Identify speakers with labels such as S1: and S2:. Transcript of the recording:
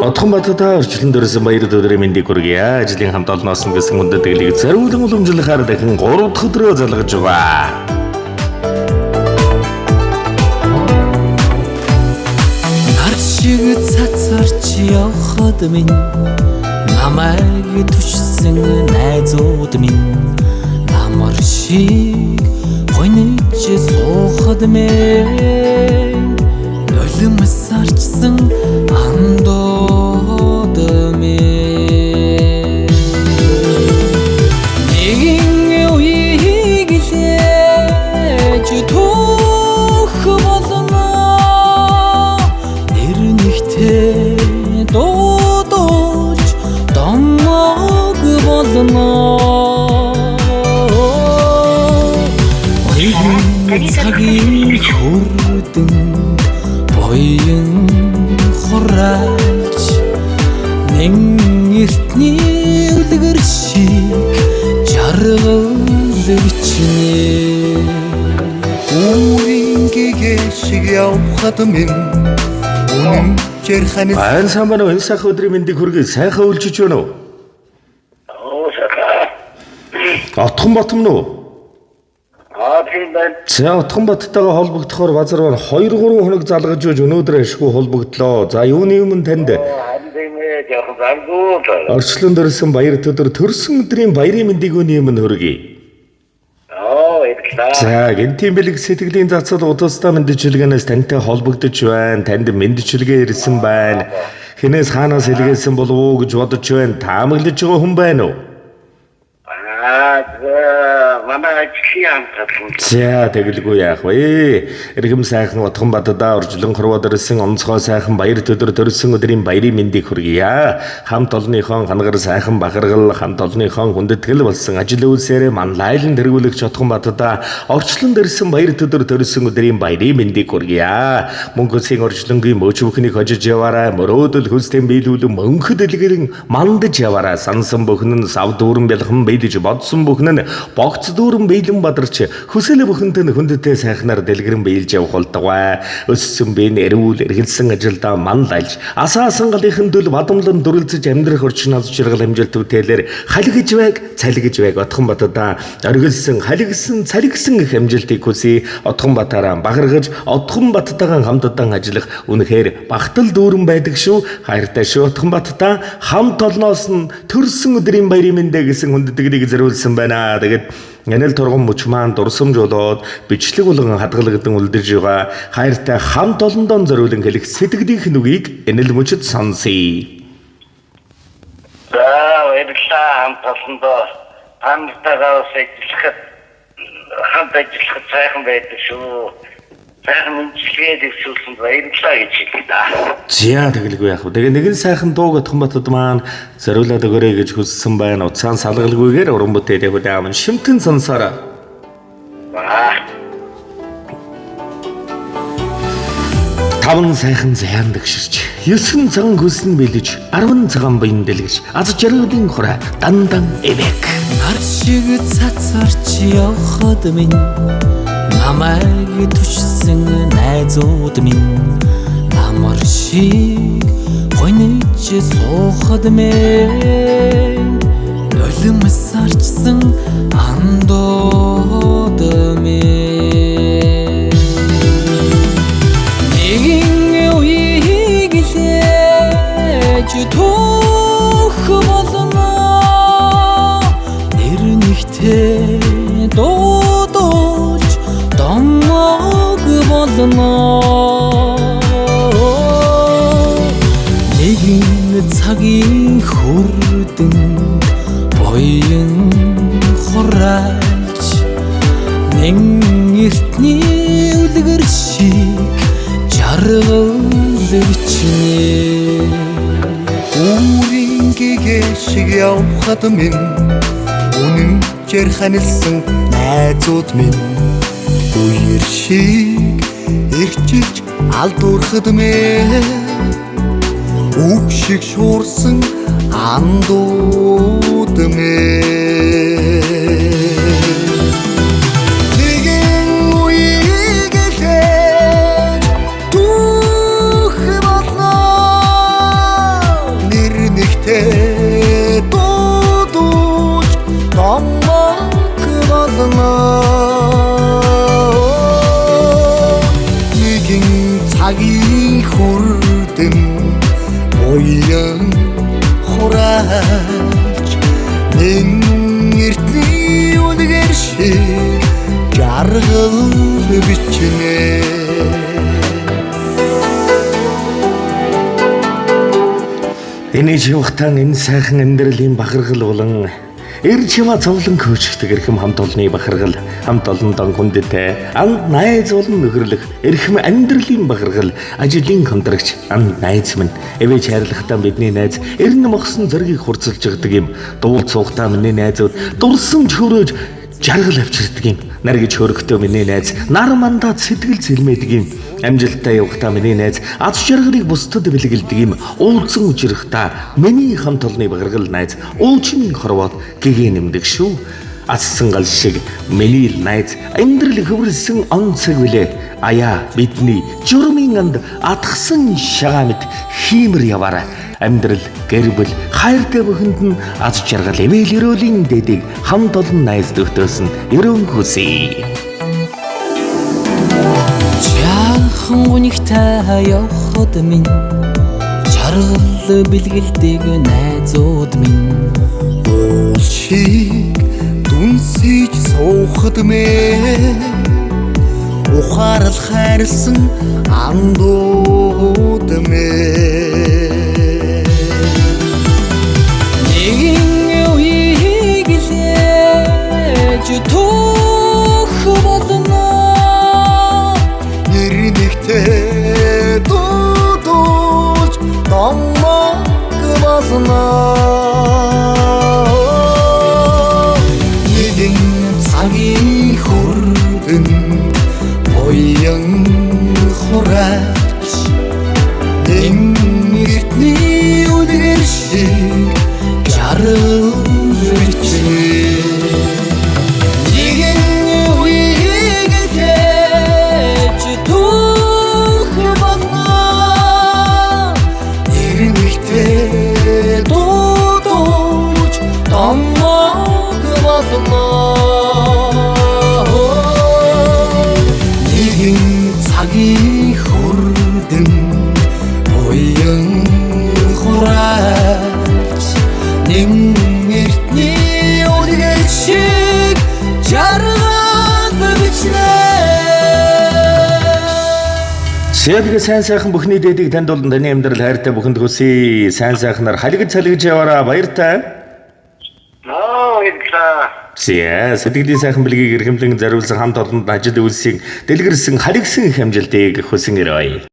S1: Отхон Баттай орчлон дөрсөн баяр өдрийн мэндийг хүргье. Ажлын хамт олноос нь гэсэн хүндэтгэлийг зориулан уламжлахаар дахин 3 дахь өдрөө залгаж байгаа.
S2: Нар шиг цацарч явхад минь намайг түшсэн найзууд минь намар шиг гониж суухад минь нулимсарчсан андууд минь нэгэн үеийг лээж түүх болно нэр нэгтээ дуудуулж домог болно нэгэн цагийн хүрдэн буян хураач нэн эртний үлгэр шиг жаргал бичнэ.
S3: Үүрийн гэгээ шиг явхад минь үнэн жирхэн
S1: Баян сайн байна уу? Энэ сайхан өдрийн мэндийг хүргэе. Сайхан үлжиж байна уу?
S4: Оо сайхан.
S1: Отхон Батмн уу?
S4: Аа тийм байна.
S1: За Отхон Баттайгаа холбогдохоор базар бар 2 3 хоног залгаж байж өнөөдөр ашгүй холбогдлоо. За юуны өмнө танд
S4: Харин тийм ээ жоохон завгүй л.
S1: орчлон дөрсөн баяр өдөр төрсөн өдрийн баярын мэндийг үүний өмнө хүргэе.
S4: Оо баярлалаа.
S1: За гэнтийн бэлэг сэтгэлийн цацал удаастаа мэдчилгээнээс тантай холбогдож байна. Танд мэдчилгээ ирсэн байна. Хинээс хаанаас илгээсэн болов уу гэж бодож байна. Таамаглаж байгаа хүн байна уу?
S4: Аа за, манай ажлын хамт олон.
S1: За тэгэлгүй яах вэ? Эрхэм сайхан Отхон Баддаа оржлон хорвоод ирсэн онцгой сайхан баяр төдөр төрсөн өдрийн баярын мэндийг хүргье. Хамт олонныхон хангар сайхан бахаргал, хамт олонныхон хүндэтгэл болсон ажил үйлсээрээ манлайлан тэргүүлэгч Отхон Баддаа орчлон дэрсэн баяр төдөр төрсөн өдрийн баярын мэндийг хүргье. Мөнгө үсгийн орчлонгийн мөч бүхнийг хожиж яваарай. Мөрөөдөл хүсдэн биелүүлэн мөнхөд дэлгэрэн мандаж яваарай. Сансан бүхэн нь сав дүүрэн бялхан биелж бодсон бүхэн нь богц дүүрэн биелэн бадарч хүсэл бүхэнтэй нь хүндтэй сайхнаар дэлгэрэн биелж явах болтугай. Өссөн би нэрүүл эргэлсэн ажилдаа манлайлж асаасан галынхан төл бадамлан дүрэлзэж амьдрах орчин аз жаргал амжилт бүтээлэр халигж байг цалигж байг Отхон Батадаа оргилсан халигсан цалигсан их амжилтыг хүсье. Отхон Батаараа бахархаж Отхон Баттайгаа хамтдан ажиллах үнэхээр багтал дүүрэн байдаг шүү. Хайртай шүү Отхон Баттаа хамт олноос нь төрсөн өдрийн баярын мэндэ гэсэн хүндэтгэлийг зориулсан байна. Тэгээд Энэл торгон мөч маань дурсамж болоод бичлэг болгон хадгалагдан үлдэж байгаа хайртай хамт олондоо зориулан хэлэх сэтгэлийнх нь үгийг энэл мөчөд сонсъё.
S4: За баярлалаа хамт олондоо. Хамтайгаа бас ажиллахад хамт ажиллахад сайхан байдаг шүү. Сайхан мэндчилгээ дэвшүүлсэнд баярлалаа гэж хэлье да.
S1: За тэгэлгүй яах вэ? Тэгээ нэгэн сайхан дууг Отхон Батад маань зориулаад өгөөрэй гэж хүссэн байна. Уцаан салгалгүйгээр уран бүтээлээ хүлээн аван шимтэн сонсоорой.
S4: Аа.
S1: 5 сайхан заяан дэгширч, 9 цагаан хөлсөн бэлэж, 10 цагаан буян дэлгэж, аз жаргалын хураа дандан эвэг.
S2: Нар шиг цацарч явхад минь намайг түшсэн найзууд минь намар шиг гониж суухад минь нулимсарчсан андууд минь нэгэн үеийг лээж түүх болно нэр нэгтээ дуудуулж домог болно нэгэн цагийн хүрдэн буян хураач нэн эртний үлгэр шиг жаргал бичнэ.
S3: Үүрийн гэгээ шиг явхад минь үнэн жирханилсан найзууд минь үер шиг эрчилж алдуурхад минь үг шиг шуурсан андууд минь нэгэн үеийг лээж түүх болно Цагийн хүрдэн буян хураалж нэн эртний үлгэр шиг жаргал бичнэ.
S1: Энэ живхтан энэ сайхан амьдралын бахархал болон эр чиваа зовлон көчгдөг эрхэм хамт олонны бахархал, хамт олондоо хүндтэй анд найз болон нөхөрлөх эрхэм амьдралын бахархал, ажлын хамтрагч анд найз минь эвэж хайрлахтаа бидний найз эрен мохсон зоригийг хурцлж өгдөг юм. Дуул цугтаа миний найзууд дурсан чөрөөж жаргал авчирдаг юм. Наргиж хөрөгтөө миний найз нар мандаад сэтгэл зэлмэдэг юм. Амжилттай явахдаа миний найз аз жаргалыг бусдад бэлгэлдэг юм. Уулзсан үжирэхдаа миний хамт олонны бахархал найз уучин хорвоод гэгээ нэмдэг шүү. Ассан гал шиг миний найз амьдрал хөврөлсөн он цаг билээ. Аяа бидний журмын анд атгсан шагаа мэт хиймэр яваарай. Амьдрал, гэр бүл, хайртай бүхэнд нь аз жаргал, ивэл ерөөлийн дэдийг хамт олон найз нөхдөс нь ерөөн хүсье.
S2: Жаахан гунигтай явхад минь жаргал бэлгэлдэг найзууд минь
S3: Уул шиг дүнсэж суухад мэ ухаарал хайрлсан андууд мэ.
S2: Нэгэн үеийг лээж түүх болно.
S3: Нэр нэгтээ дуудуулж домог болно. Нэгэн цагийн хүрдэн буян хурааж нэн эртний үлгэр шиг
S2: жаргал
S3: бичнэ.
S2: Нэгэн үеийг лээж түүх болно.
S3: Нэр нэгтээ
S2: Дуудуулж домог болно.
S3: Нэгэн цагийн хүрдэн буян хурааж нэн эртний үлгэр
S2: шиг жаргал бичнэ.
S1: Сэтгэл сайн сайхан бүхний дэдийг танд болон таны амьдрал хайртай бүхэнд хүсье. Сайн сайхнаар халигж салгиж яваараа баяртай.
S4: Ноо баярлалаа.
S1: Зя сэтгэлийн сайхан бэлгийг эрхэмлэн зориулсан хамт олонд ажил үйлсийг дэлгэрсэн халигсан их амжилтыг хүсэн өрөөе.